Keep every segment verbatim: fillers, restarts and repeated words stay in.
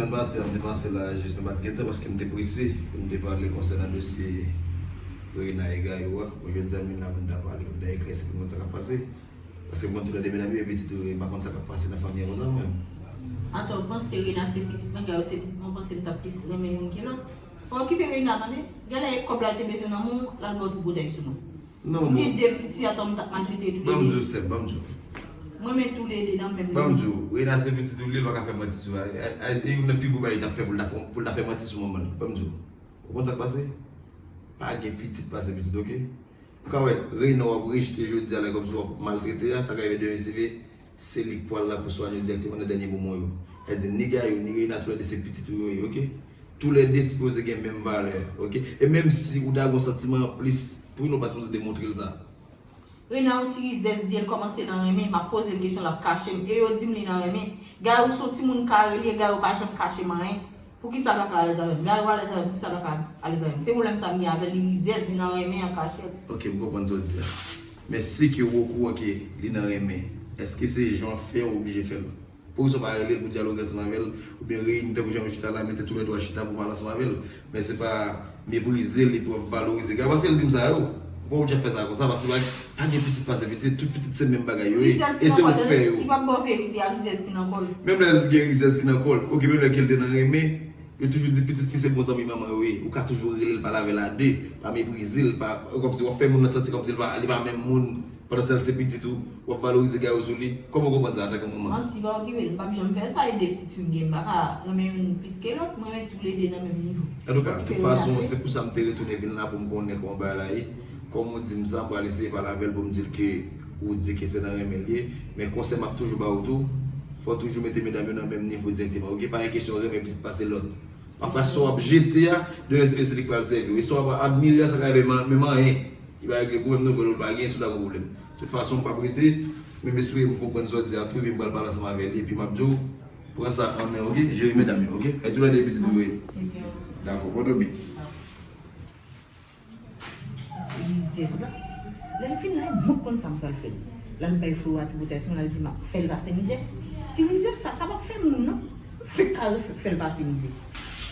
Pase, m te pase la, jis nou pa t gen tan paske m te prese pou m te pale konsènan dosye Reina e Gayou a. Bon, jodi a m vin la pou m ta pale, pou m ta eklèsi pou nou konn sa k ap pase. Paske m konn tou lè de medam yo e pitit yo, e m pa konn sa k ap pase nan fanmi an konsa mwen menm. Atò, w panse Reina se pitit mwen, Gayou se pitit mwen, w panse m t ap plis renmen youn ke lòt? Pa okipe Reina, tande. Genlè e kòb la te bezwen nan men w, l al ba w tripotay sou nou. Non, m gen de pitit fi, atò m t ap maltrete tou de. Ban m di w, sè m, ban m di w. Mwen renmen tou le de nan menm nivo. Ban m di w, Reina se pitit ou li, l pa ka fè manti sou a. A, a, e youn nan pi gwo bagay li t ap fè pou l ta fè, pou l ta fè manti sou manman l. Ban m di w. Ou konn sa k pase? Pa gen pitit pase pitit, oke? Ou ka wè, Reina w ap rejte jodi a la, kòmsi w ap maltrete a, sa ka rive demen si vle, se li k pral la pou swanye w dirèkteman nan dènye moman w yo. Sa vle di, ni Gayou, ni Reina, toulède se pitit ou yo ye, oke? Toulède sipoze gen menm valè, oke? E menm si ou ta gen yon santiman anplis pou youn, ou pa sipoze demontre l sa. Reina, yon ti rizèz li ye, l kòmanse nan renmen, m ap poze l kesyon, l ap kache m, e yo di m li nan renmen. Gayou se yon timoun kare li ye, Gayou pa janm kache m anyen. Poukisa l pa ka alèz avè m? Gayou alèz avè m, poukisa l pa ka alèz avè m? Se pwoblèm sa m gen avè l, li rizèz, li nan renmen an kachèt. Ok, m konprann sa w di a. Men si ke w okouran ke li nan renmen, èske se jan w fè w oblije fè l? Poukisa w pa rele l pou dyaloge ansanm avè l, oubyen reyini tankou jan nou chita la, mete toulètwa chita pou pale ansanm avè l? Men se pa meprize l epi w ap valorize Gayou, paske l di m sa yo. Ou pa oblije fè sa konsa, paske pa, pa gen pitit pase pitit, tout pitit se menm bagay yo ye. E se ou k fè yo. Li p ap ba w verite a, rizèz ki nan kò l. Menm lè l gen rizèz ki nan kò l, ok, menm lè ke l te nan renmen, yo toujou di pitit fi se bon zanmi manman yo ye. Ou ka toujou rele l, pale avè l a de, pa meprize l, pa, kòmsi w ap fè moun nan santi kòmsi l pa, li pa menm moun. Pandan se l se pitit ou, w ap valorize Gayou sou li. Kòman w konprann sa antanke manman? Manti, pa okipe l, m p ap janm fè sa, e de pitit fi m gen, m pa ka renmen youn plis ke lòt, mwen renmen toulede nan menm nivo. Antouka, tout fason, se pou sa m te retounen vin la pou m konnen kòman bagay la ye. Kòm ou di m sa, m pral eseye pale avè l pou m di l ke ou di ke se nan renmen l ye, men konsèy m ap toujou ba ou tou, fò w toujou mete medam yo nan menm nivo dirèkteman, oke? Pa gen kesyon renmen pitit pase lòt. Pafwa, sa w ap jete a, demen se li k pral sèvi w. E sa w ap admire a, sa ka rive menm anyen. Li pa regle pwoblèm nouvèl ou pa gen, si w ta gen pwoblèm. Tout fason, m p ap rete, men m espere m konprann sa w di a tou, epi m pral pale ansanm avè li, epi m ap di w, pran sa an men, oke? Jere medam yo, oke? E toulède pitit ou yo ye. Dakò, bò domi. Rizèz la. Lè l fin la, e mwen k konn sa m pral fè l. L al bay Flo a tripotay sou mwen, l al di m ap fè l pase mizè. Ti rizèz sa, sa p ap fè moun non. M fèk ka fè l pase mizè.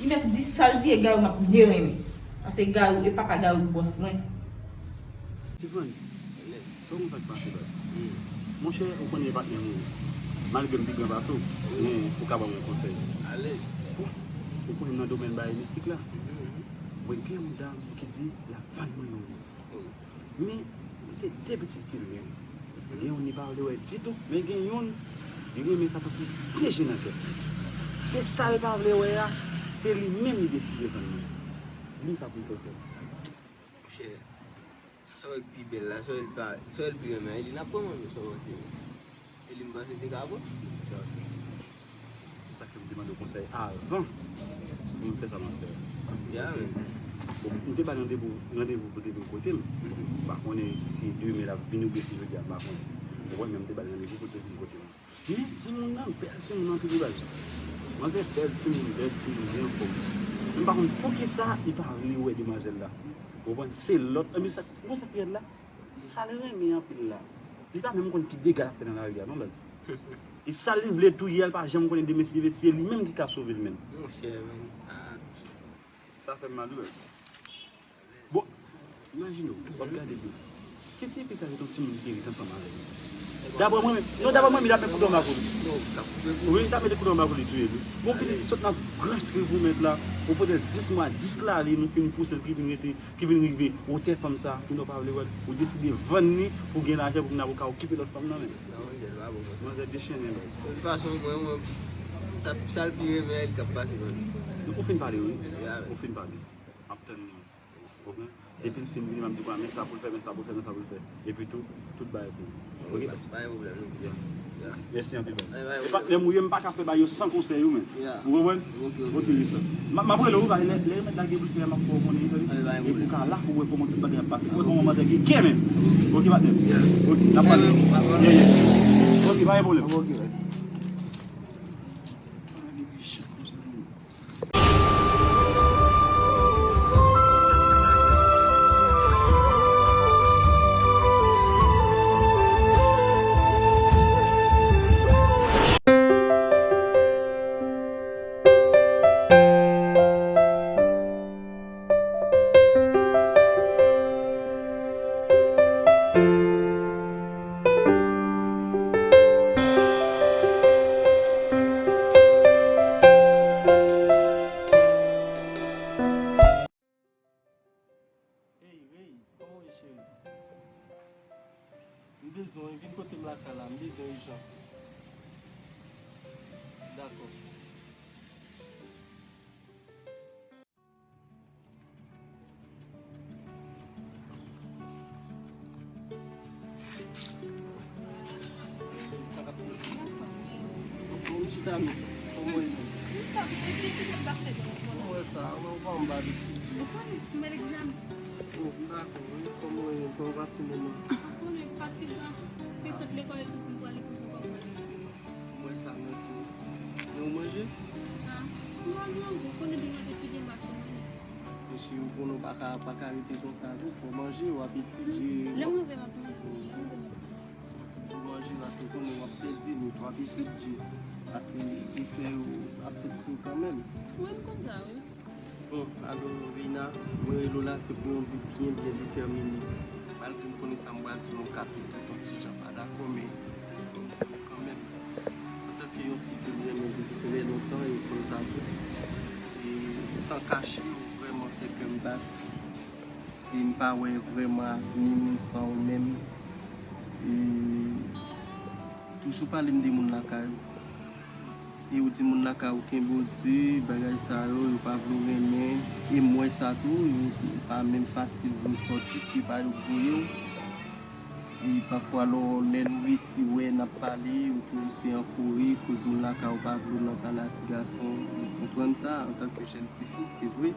Li mèt di sa l di e Gayou m ap byen renmen. Paske Gayou e papa Gayou k bòs mwen. Ti Frantz, sa w konn sa k pase baz? Monchè, ou konnen e patnè m ou ye. Malgre m pi gran pase w, men ou ka ban m yon konsèy. Ou konnen m nan domèn bay mistik la. Mwen gen yon dam ki di l ap vann mwen yon moun. Men, se de pitit fi l gen. Gen youn li pa vle wè ditou, men gen youn, li renmen sa tankou de je nan tèt. Se sa l pa vle wè a, se li menm li deside vann mwen. Di m sa pou m fè fè. Monchè, sa w wè k pi bèl la, sa w wè l pa, sa w wè l pi renmen an, e li n ap pran manmi, sa w panse menm? E li m panse te ka bon. Se sa k fè m te mande w konsèy avan pou m fè sa m ap fè a. Bon, m te bay randevou, randevou pou te vin kote m. M pa konnen si demen l ap vini oubyen si jodi a, m pa konnen. Ou konprann, men m te bay randevou pou te vin kote m. Men timoun nan, bèl timoun anpil wi baz. Manzè bèl timoun, bèl timoun, byen anfòm. Men m pa konn poukisa li pa vle wè demwazèl la. Ou konprann, se lòt, anben sa, ou konn sa k pi rèd la? Sa l renmen anpil la, li pa menm konn ki dega l ap fè nan lari a non baz. E sa li vle tou ye a, li pa janm konnen demen si Dye vle, si se li menm ki ka sove l menm. Monchè, men, ah. Sa fè m mal wi baz. Bon, imajine w, w ap gade byen. Si tifi sa se t yon timoun ki te ret ansanm avè l. Daprè mwen menm, non, daprè mwen menm, li t ap met kouto anba kou li. Wi, li t ap mete kouto anba kou li touye l wi. Bon, pitit ki sot nan granj tripou mèt la, ou pote l dis mwa, dis lane, nou fin pouse l ki vin rete ki vin rive wotè fanm sa, kounye a w pa vle wè l, ou deside vann li pou w gen lajan pou kounye a pou w ka okipe lòt fanm nan menm. Manzè dechennen baz. De tout fason, mwen, mwen, sa, sa l pi renmen a, li k ap pase ban li. Ou fin pale wi, ou fin pale. M ap tann li. Ou konprann? Depi l fin vini, m ap di w men sa pou l fè, men sa pou l fè, men sa pou l fè. Epi tou, tout bagay pou ou. Ok? Pa gen pwoblèm non. Mèsi anpil baz. E patnè m ou ye, m pa ka fè bagay yo san konsèy ou menm. Ou konprann? Ok, ok. Ok, wi sa. M ap rele w wi, lè, lè remèd la gen pou l fè a, m ap fè w konnen wi, tande? Epi w ka la pou w wè kòman tout bagay ap pase, pou w wè kòman manzè gen kè menm. Ok patnè m. Ok, n ap pale. Yeah, yeah. Ok, pa gen pwoblèm. Ok, baz. Vin kote m lakay la, m bezwen ijan. Dakò. Sa k ap fèt? Bon, m chita, men. Kòman w ye? Mwen wè sa, mwen pa anba de ti dje. Oh, m dakò, wi. Kòman w ye? Kòman w pase moman? Ou konnen, fatigan. Fèk sot lekòl epi pou m prale pou m kòmanse. Mwen sa, mèsi. Men ou manje? Ah, m pa grangou, ou konnen demen te fini mache manje. Mèsi, ou konnen ou pa ka, pa ka rete konsa tou. Fò manje, w ap etidye. Lè m rive, m ap manje. Lè m rive, m ap manje. Ou manje, paske ou konnen w ap pèdi nout, w ap etidye. Paske efè yo ap fèt sou ou kanmenm. Wi, m konn sa, wi. Bon, alò, Reina, mwen rele w la, se pou yon bi byen, byen detèmine. Malgre m konnen sa m pral di w, m ka pete yon ti jan pa dakò, men fò m di w kanmenm. Antanke yon fi ke m renmen depi trè lontan, e w konn sa tou. E san kache, ou vrèman fè kè m bat. E m pa wè vrèman avni m san ou menm. E toujou pale m de moun lakay ou. E ou di moun lakay ou kenbe w di, bagay sa yo, yo pa vle w renmen. E m wè sa tou, yo, yo pa menm fasil pou w sòti, se pa yo k voye w. E pafwa, lò, lè nou resi wè n ap pale, ou toujou se an kouri, koz moun lakay ou pa vle w nan pale a ti gason. Ou konprann sa, antanke jèn tifi, se vre.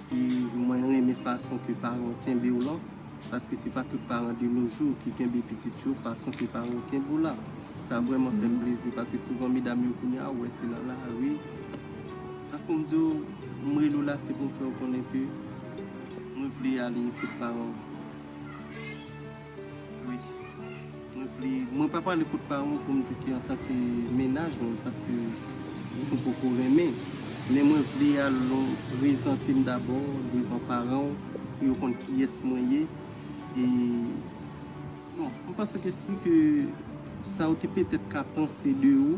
E mwen renmen fason ke paran w kenbe w lan. Paske se pa tout paran de nos jours ki kenbe pitit yo fason ke paran w kenbe w la. Sa vrèman fè m plezi, paske souvan medam yo kounye a, ou wè se nan lari. Tankou m di w, m rele w la, se pou m fè w konnen ke mwen vle ale kot paran w. Wi. Mwen vle, mwen pa prale kot paran w pou m di ke antanke mennaj mwen, paske nou poko renmen. Men mwen vle al prezante m dabò devan paran w, pou yo konn kiyès mwen ye. E, bon, m panse ke si ke sa yo te petèt ka panse de ou,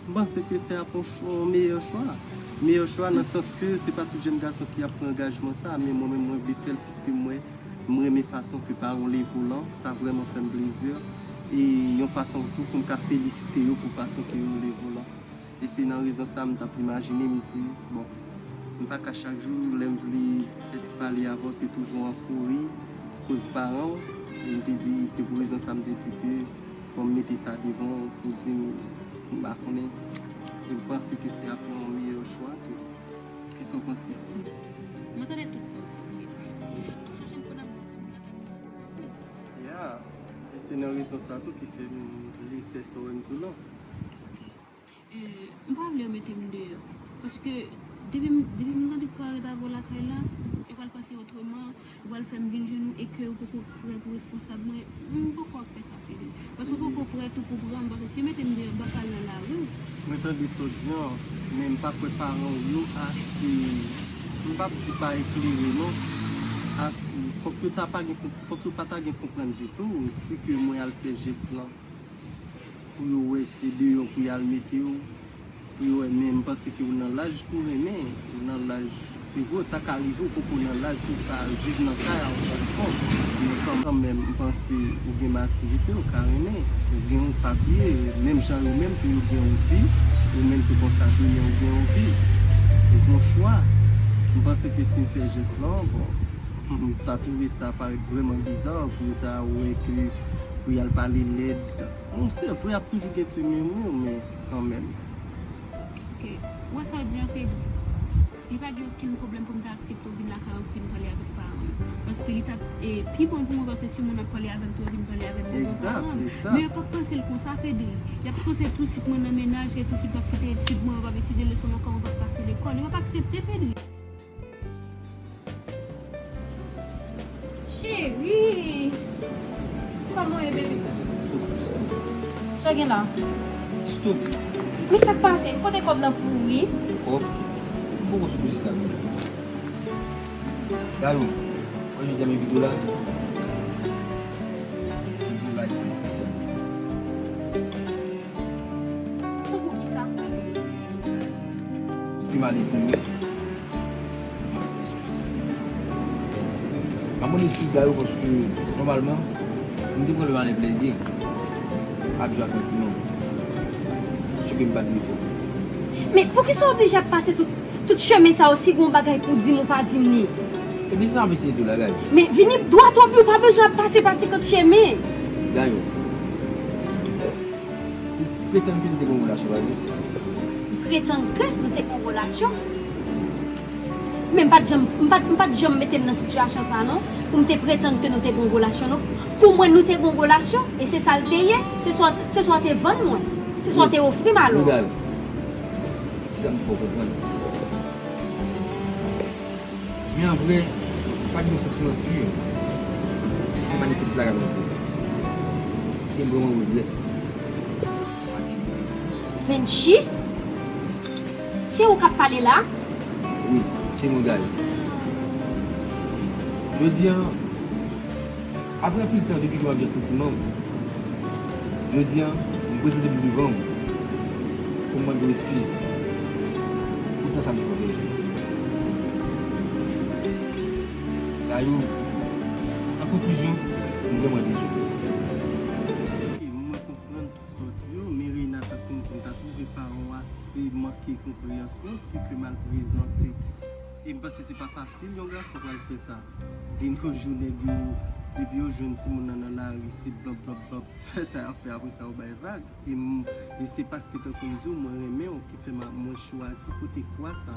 m panse ke se ap yon ch-, yon meyè chwa. Meyè chwa nan sans ke se pa tout jèn gason ki ap pran angajman sa, men mwen menm mwen vle fè l piske mwen, m renmen fason ke paran w leve w lan, sa vrèman fè m plezi. E yon fason tou pou m ka felisite yo pou fason ke yo leve w lan. E se nan rezon sa m t ap imajine, m di, bon, m pa ka chak jou, lè m vle fè ti pale avè w, se toujou an kouri, koz paran w. E m te di, se pou rezon sa m te di ke fò m mete sa devan w pou di m, m pa konnen. E m panse ke se ap yon meyè chwa tou. Kisa w panse? Mwen tande tout sa w di, Phil. Ou sonje m konn ap di w. Ya, e se nan rezon sa tou ki fè m vle fè sa w wè m di w lan. E, m pa vle yo mete m deyò. Paske depi m, depi m tande parèt avè w lakay la, yo pral panse otreman, yo pral fè m vin jwenn ou e ke ou poko prè pou responsab mwen. M poko ap fè sa, Fede. Paske ou poko prè tou pou pran m, paske si yo mete m deyò, m p ap al nan lari. Mwen tande sa w di an, men m pa kwè paran w yo ase, m p ap di pa eklere non. Ase, fòk yo ta pa gen konp-, fòk yo pa ta gen konprann ditou, si ke mwen al fè jès lan. Pou yo wè se deyò pou y al mete w, pou yo wè, men m panse ke ou nan laj pou renmen, ou nan laj, se vre, sa ka rive w poko nan laj pou w ka viv nan kay a w, w konprann, men kan, kanmenm, m panse ou gen matirite, ou ka renmen, ou gen yon papye, menm jan yo menm tou yo gen yon vi, ou menm tou konsa demen ou gen yon vi, ou gen yon chwa. M panse ke si m fè jès lan, bon, m ta twouve sa parèt vrèman biza pou yo ta wè ke pou y al pale lèd. Bon, se vre, ap toujou gen ti murmure, men kanmenm. Ok. Ou wè sa w di an, Fedi? Li pa gen okenn pwoblèm pou m ta aksepte w vin lakay ou, vin pale avèk paran m. Paske li t ap, e, pi bon pou mwen, paske si moun ap pale avè m tou, yo vin pale avè m devan paran m. Men yo p ap panse l konsa, Fedi. Y ap panse tousuit mwen nan mennaj, e tousuit m ap kite etid mwen, mwen p ap etidye leson mwen, kòman mwen p ap pase lekòl. Yo p ap aksepte, Fedi. Cheri! Kòman w ye, baby? Sa w gen la? Stop! Men sa k pase? Kote kòb nan pouri? Kòb? M poko sou koze sa menm. Gade w, wè jodi a m envite w la. Se pou live espesyal. Pou kisa? Pi mal epi mwen. M ap mande eskiz Gayou paske nòmalman M te pran lè m ale plezi, ap jwe ak santiman m, sou ke m pa t dwe fè. Men poukisa w oblije ap pase tout, tout chemen sa yo si gen yon bagay pou w di m ou pa di m li? Epi sa ap eseye tou la, Gayo. Men vini dwat w ap, ou pa bezwen ap pase pa senkant chemen. Gayo, ou pretann ke nou te gen yon relasyon, pa vre? M pretann ke nou te gen yon relasyon? Men m pa t janm, m pa t, m pa t janm mete m nan sitiyasyon sa a non, pou m te pretann ke nou te gen yon relasyon non. Pou mwen nou te gen yon relasyon, e se sa l te ye, se swa, se swa w te vann mwen, se swa w te ofri m alò. Gayo, se sa m fè w konprann. Se pa konsèy. Men an vrè, pa t gen yon santiman pi ki manifeste lakay mwen pou ou. E m vrèman regrèt. Menchi? Se ou k ap pale la? Wi, se mwen, Gayo. Jodi a, apre anpil tan depi ke m ap jere santiman m, jodi a, m prezante m devan w pou m mande w eskiz pou tan sa m te pran pou jwe. Gayo, an konklizyon, m vrèman dezole. Ok, mwen konprann sa w di yo, men Reina, tankou m di, m ta twouve paran w ase manke konpreyansyon, si ke m al prezante. E m panse se pa fasil yon gason pral fè sa. Gen yon jou nèg yo, depi yo jwenn timoun nan nan lari, se blanp, blanp, blanp, fè sa y ap fè, apre sa yo bay vag. E m, e se paske tankou m di w, mwen renmen w, ki fè m, mwen chwazi pote kwa sa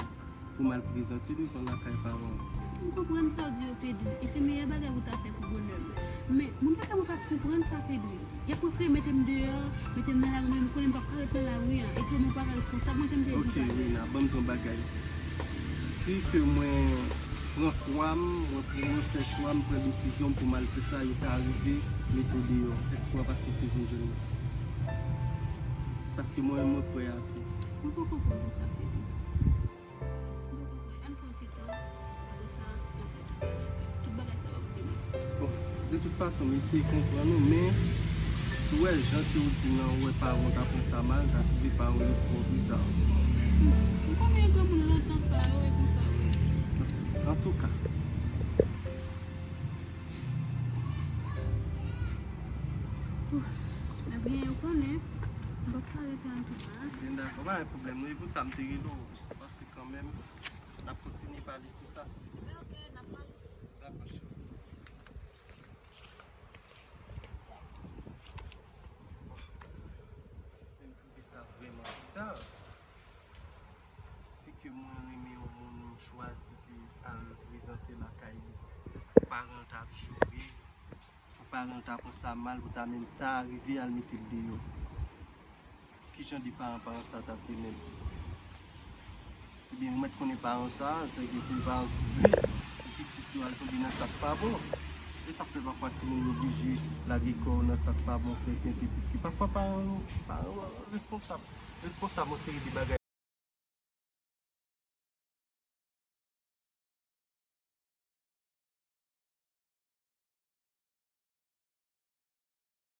pou m al prezante devan lakay paran m. M konprann sa w di yo, Fedri, e se meyè bagay pou w ta fè pou bonè m. Men, moun pa ta mwen pa konprann sa, Fedri. Y ap prefere mete m deyò, mete m nan lari, men m konnen m p ap ka ret nan lari a, e ke mwen pa ka responsab, mwen jan m te di w talè. Ok, Reina, ban m di w yon bagay. Si ke mwen pran kwa m, mwen, mwen fè chwa m, pran desizyon m pou m al fè sa, yo ka rive mete w deyò. Èske w ap aksepte vin jwenn mwen? Paske mwen, mwen prè a tou. Mwen poko prè pou sa, Fedri. Mwen poko prè. Ann pran ti tan, apre sa, ann fè tout bagay sa. Tout bagay sa w ap fini. Bon, de tout fason, m eseye konprann ou, men si w wè jan ke w di nan, ou wè paran w ta pran sa mal, ta twouve paran w yo twò biza. M konnen granmoun nan tan sa yo e konsa yo ye. Antouka. Ebyen, ou konnen, m p ap ka rete antouka. Byen dakò, pa gen pwoblèm, non, e pou sa m te rele w. M panse kanmenm, n ap kontinye pale sou sa. Men ok, n ap pale. Dakò, cheri. Men m twouve sa vrèman biza. Si ke mwen renmen yon moun, m chwazi ke al prezante lakay li, pou paran l ta ap joure, pou paran l ta pran sa mal, pou ta menm ta rive al mete l deyò. Ki jan de paran paran sa t ap ye menm? Ebyen, ou mèt konnen paran sa, se ke se paran ki vle pou pitit yo al tonbe nan sa k pa bon. E sa k fè pafwa timoun yo oblije lage kò yo nan sa k pa bon, fè tenten, piske pafwa paran yo, paran yo responsab. Responsab yon seri de bagay.